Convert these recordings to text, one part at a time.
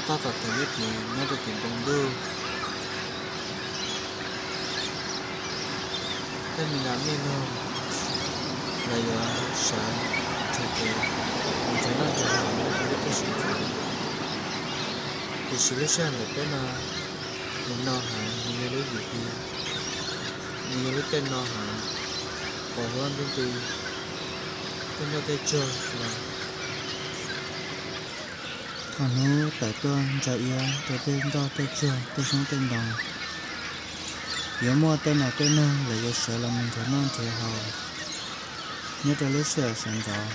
Tab tom tawm liab pliv nyob rau tim npoo ntuj, tej me nas mej noog los yuav sawv nrhiav kev mus nrhiav noj nrhiav haus nyob rau lub caij sawv ntxov. Tiam sis lub sij hawm ntawm peb no, nws no heev, nws yog lub yim hli, nws yog lub caij no heev, pos huab ntuj nti, tej nroj tej tsuag los. Thaum hnub tawm tuaj ntsa iab rau tej nroj tej tsuag tej xyoob tej ntoo, yuav muaj tej nas tej noog los yuav sawv los mus nrhiav noj nrhiav haus nyob rau lub sij hawm sawv ntxov.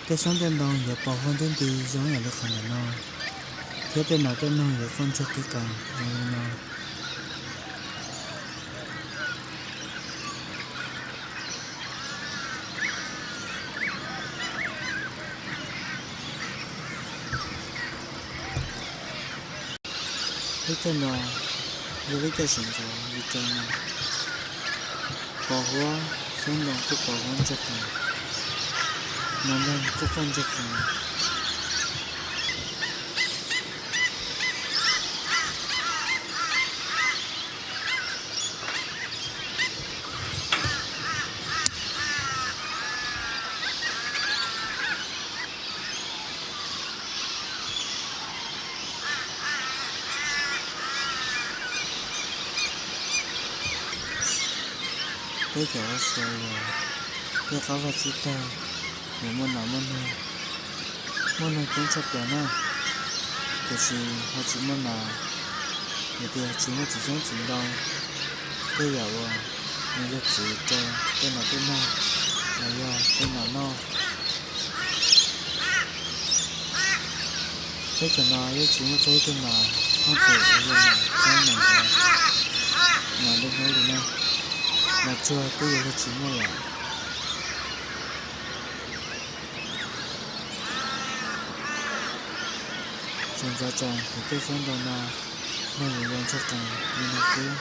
Tej xyoob tej ntoo yuav pos huab ntuj nti zoo yam li qhov ntawm no, thiab tej nas tej noog yuav quaj ntsuag qis qees zoo li no. Lub caij no yog lub caij sawv ntxov li rau no, pos huab xyoob ntoo kuj pos huab ntsuag qees, nas noog kuj quaj ntsuag qees. Peb cov Australia, peb qab vaj tsib taug, yuav muaj nas muaj noog, muaj noog coob tshaj plaws na, tiam sis ho tsis muaj nas, vim tias tsis muaj txiv xyoob txiv ntoo, tej yam uas nws yog txiv rau tej nas tej noog los yog tej nas noj. Teb chaws no yeej tsis muaj txog ib tug nas thooj tus uas yog nas txhob nas nrhiav, nas nruab hnub li na. Nas tsuag twb yuav luag tsis muaj lawm. Sawv ntxov tsees tus tej xyoob ntoo no, noog yuav yau ntsuag qees li no xwb.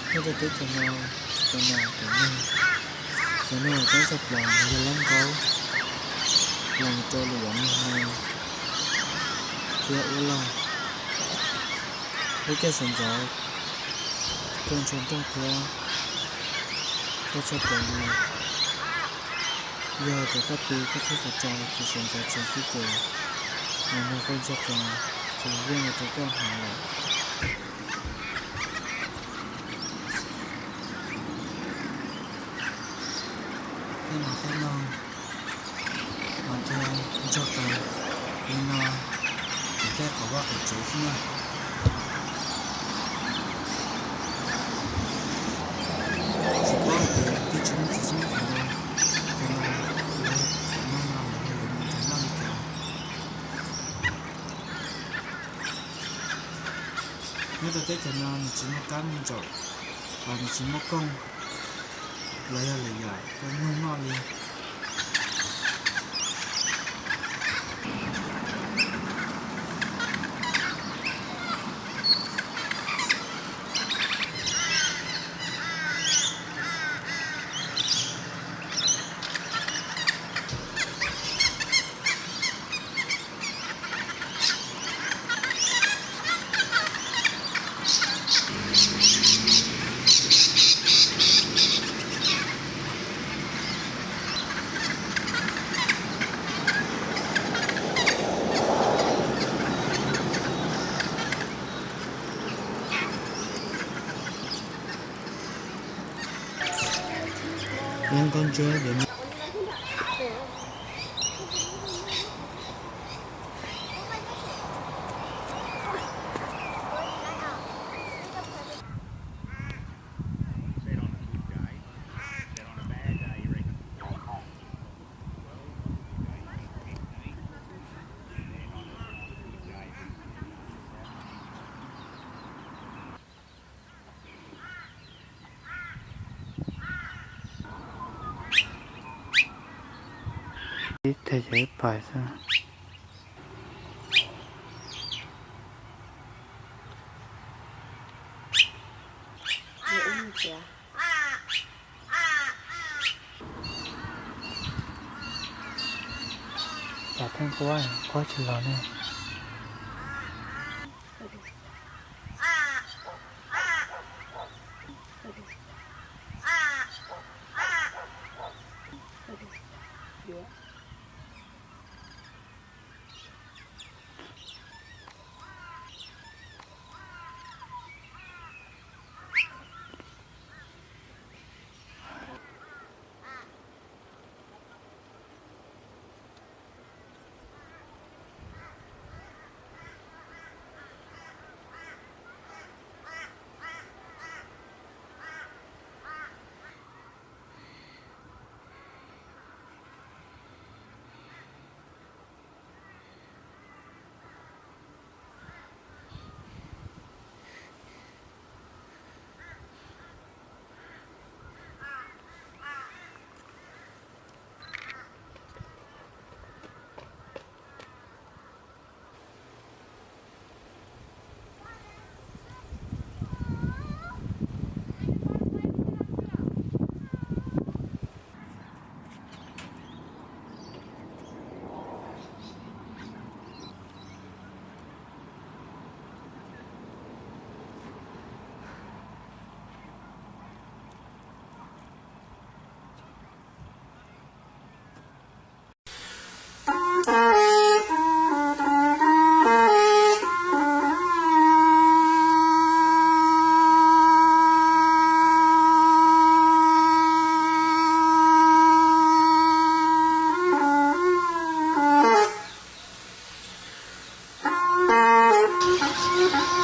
Nyob rau teb chaws no, cov nas cov noog, cov noog uas coob tshaj plaws nws yog lab nkaub, los mus rau lwm yam noog me thiab ub laj. Lub caij sawv ntxov kuj ntshua nroj thiab quaj tshaj plaws li. Yog hais tias koj pw koj qhib qhov rais ces sawv ntxov tsees xwb ces nas noog quaj ntsuag qees ces yeej ua rau koj hnav lawm. Tej nas tej noog mas dhia ntsuag qees li no, ces tej qhov vaj qhov tsev xwb na. Tsis paub hais tias twb tsis muaj txiv xyoob txiv ntoo, ces no lawv cov noog no lawv ho yuav mus nrhiav noj li cas. Nyob rau teb chaws no nws tsis muaj kab muaj ntsaum, los nws tsis muaj kooj los yog lwm yam rau noog noj li. Yeeb nkaub ntsuab ces Ib teg yog ib pais xwb. Tsam pheej quaj, quaj tsis los ne.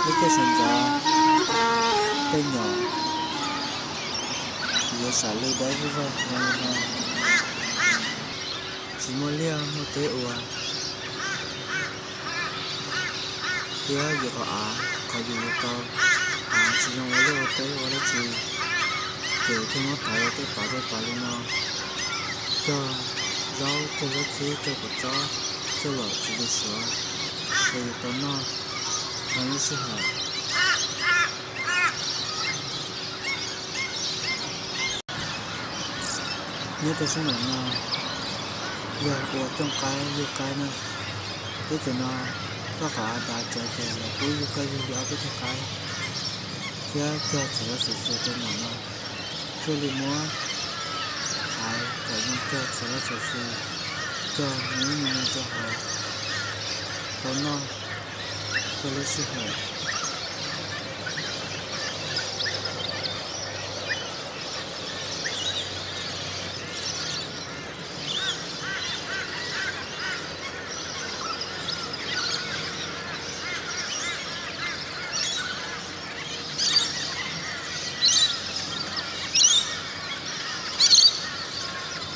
Lub caij sawv ntxov, tej nyom yuav sam lwj dawb vog vog zoo li no, tsis muaj liaj muaj teb ua, thiab yus qhov av qhov yus yuav tau av tsis zoo ua liaj ua teb ua dab tsi, ces thiaj muab thaiv ua tej pas tej pas li no, cog zaub cog zaub txhwb cog kua txob, cog los txiv tus suav rau yus tau noj hauv lub sij hawm. Nyob rau sab nraum no yog ua cooj qaib yug qaib na. Teb chaws no lub qhov av dav tsawv ces lawv pub yug qaib yug li ob peb tug qaib, thiab cog txhua lub xus xus rau nram no, thiaj li muab thaiv kom zoo cog txhua lub xus xus, cog me ib me me rau hauv tau noj rau lub sij hawm.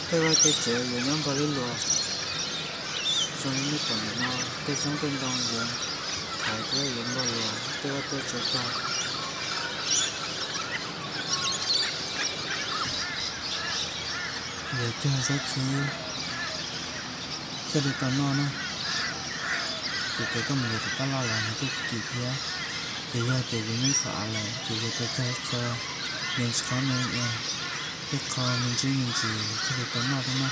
Tej vaj tej tsev yuav nyob npog lub luas, zoo li nej pom ntawm no, tej xyoob tej ntoo yuav thaiv thiab yuav npog luas, tej vaj tej tsev tag. Yog cog zaub txhwb thiaj li tau noj na. Ces cov koj mus yos tom taj laj los nws kuj kim thiab. Ces yog tias yus muaj ib qho av lawm ces yus tau cog txhua me ntsis qhov me, tej qho me ntsis me ntsis thiaj li tau noj thiab na.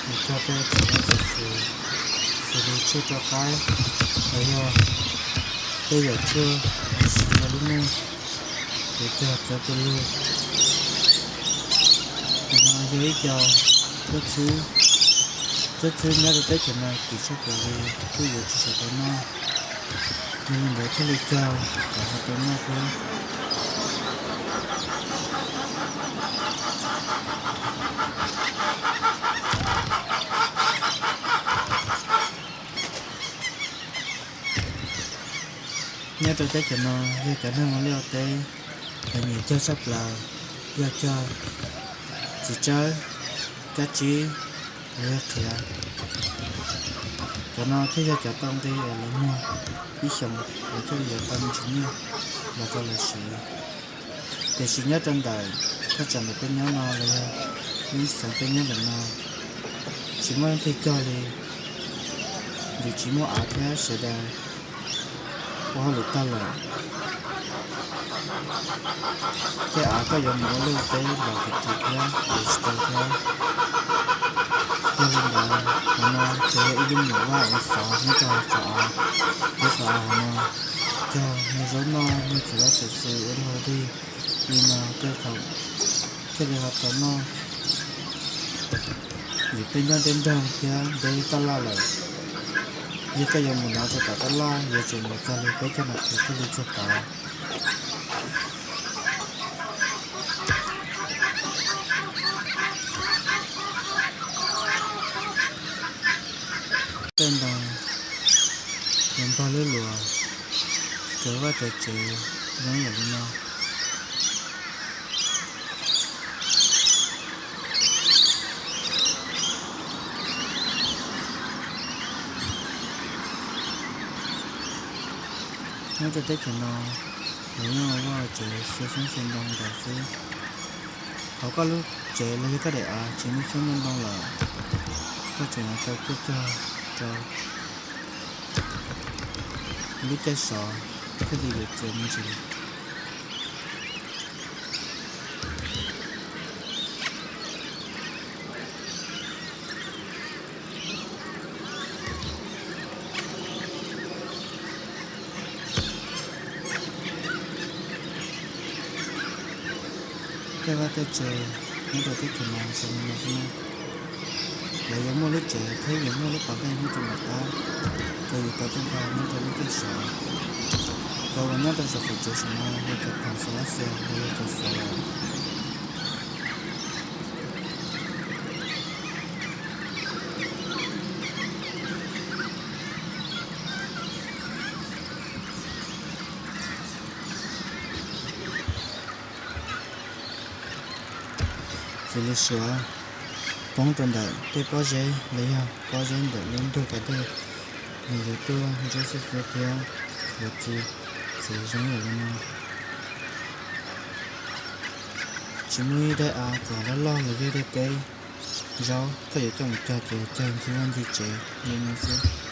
Yus cog tej txhua lub xus xus, xws li tshuaj rau qaib, los yog tej yam tshuaj siv rau lub neej, yus cog txawv pw lug. Ntawm no yog ib co zaub txhwb, zaub txhwb nyob rau teb chaws no kim tshaj plaws li, kuj yuav tsis tshua tau noj. Yog li ntawd thiaj li cog kom ho tau noj thiab. Nyob rau teb chaws no yog cov neeg ua liaj ua teb, lawv nyiam cog tshaj plaws, yog cog txiv tsawb, kab tsib, los yog qhiav. Cov no thiaj yog cov tau nqi uas lawv muag ib xyoos lawv thiaj li yuav tau me ntsis nyiaj los rau lawv siv. Tiam sis nyob rau ntawm thaj tsam ntawm peb nyob no los yog lub xeev peb nyob ntawm no, tsis muaj leej twg cog li, vim tsis muaj av thiab sawv daws ua hauj lwm tag lawm. Tej av koj yuav mus ua liaj ua teb los kuj tsis thiab, yuav tsis tau thiab. Yog li ntawd, qhov no ces yog ib lub nyuam vaj uas xov nyob rau hauv qhov av, thiab qhov av hauv no cog niag zaub noj niag txiv lab xav xwm ua dog ua dig li no, thiaj li ho tau noj. Vim peb nyob deb nroog thiab deb taj laj lawm, yog koj yuav mus nov rau tom taj laj yuav tsum mus txog li peb caug nas this thiaj li txog tod. Tej ntoo yuav npog lub luas, raws vaj raws tsev zoo yam li no. Nyob rau teb chaws no, lawv yeej ua vaj ua tsev xyaw xyoob xyaw ntoo ntawd xwb. Hauv koj lub tsev los yog koj daim av tsis muaj xyoob muaj ntoo lawm, koj tseem yuav tau cog cog rau lub caij sov thiaj li yuav txias me ntsis. Tej vaj tej tsev nyob rau teb chaws no zoo li no xwb na. Lawv yuav muaj lub tsev thiab yuav muaj lub pas dej nyob rau nram qab, rau yus tau tuaj nkag nyob rau lub caij sov. Cov uas nyob rau saum qaum tsev saum no yog cov pham xov lab xia los yog cov xov lawm. Txiv lws suav poob rau ntawm tej pob zeb los yog pob zeb ntawm lub ntug pas dej, nws yuav tuaj ntsuab xwb xwb thiab yuav txi txiv zoo yam li no. Tsis muaj ib daim av kom loj loj los yog daim teb zaub koj yuav coj mus cog ces cog ncig vaj ncig tsev li no xwb.